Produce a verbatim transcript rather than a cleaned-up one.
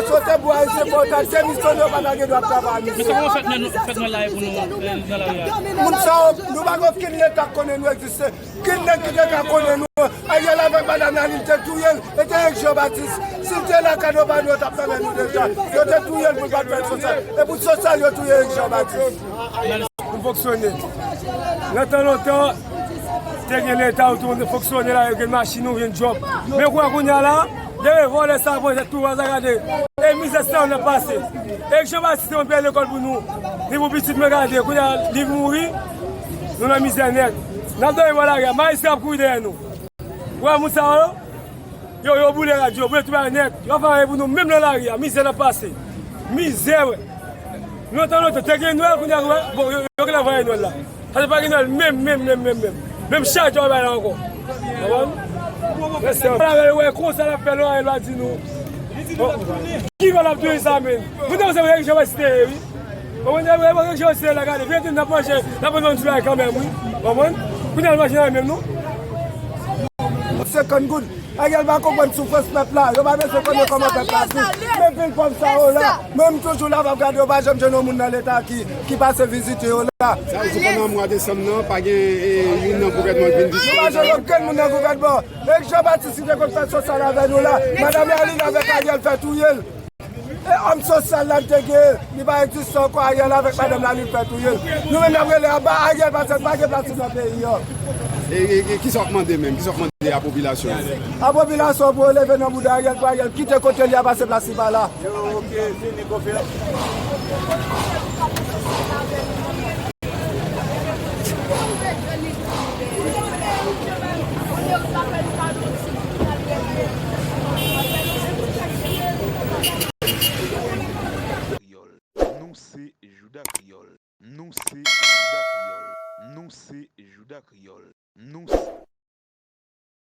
Sote bwa, se pòtat, se misyon yo pa ta gen dwa ap travay, misye. Men sa kòman fèt nou, fèt nou la pou nou, eh, nan lari a? Moun sa yo, nou pa gen okenn leta k konnen nou egziste. Okenn nèg ki te ka konnen nou, Ariel avèk madanm nan, li te touye l, e te Eric Jean Baptiste. Si l te la, kado pa nou, yo t ap tanmen nou deja. Yo te touye l pou l pa t fè sosyal. E pou sosyal, yo touye Eric Jean Baptiste. Pou fonksyone. Nan tan lontan, te gen leta, ou tou fonksyone la, yo gen machin, ou gen djòb. Men kwa kounye a la, depi vòlè sa pran tou, sa gade. E mizè sa nou ap pase. E Jean Baptiste te konn peye lekòl pou nou. Ni pou pitit mwen gade, kounye a li mouri, nou nan mizè nèt. N ap dòmi bò lari a, majistra ap kouri dèyè nou. Wè moun sa yo, yo, yo boule radyo, boule tout bagay nèt. Yo ap fè anyen pou nou, menm nan lari a, mizè n ap pase. Mizè, wè. Lontan, lontan, te gen Nwèl, kounye a, wè. Bon, yo, yo genlè voye Nwèl la. Sa se pa gen Nwèl, menm, menm, menm, menm, menm. Menm chaj yo pa bay la ankò. Konprann? Rèste anpil. Wè, konsa l ap fè, lè Ariel va di nou. Bon, ki va l ap touye sa, menm? Moun nan se Eric Jean Baptiste, wi. Konprann? Eric Jean Baptiste la, gade, vin di n ap manje, n ap manje yon ti bagay kanmenm, wi. Konprann? Kounye a, l manje nan menm, non? Senkant goud. Ariel pa konprann soufrans pèp la. Yo pa bezwen konnen kòman pèp la viv. Men vil pòv sa yo la. Mwen, m toujou la, m ap gade, yo pa janm jwenn yon moun nan leta ki, ki pase vizite yo la. Sa vle di pandan mwa desanm nan, pa gen, eh, youn nan gouvènman k vin vizite yo? Yo pa jwenn okenn moun nan gouvènman. Eric Jean Baptiste ki te konn fè sosyal avè nou la. Madanm Laline avèk Ariel fè touye l. E òm sosyal la n te gen, li pa egziste ankò, Ariel avèk madanm Laline fè touye l. Nou menm n ap rele anba Ariel paske n pa gen plas nou nan peyi an. E, e, e kisa w ap mande menm? Kisa w ap mande a popilasyon an? A popilasyon pou yo leve nan bouda Ariel, pou Ariel kite kote li a, paske plas li pa la. Kreyòl. Nou se Jouda Kreyòl. Nou se Jouda Kreyòl. Nou se Jouda Kreyòl. Nou se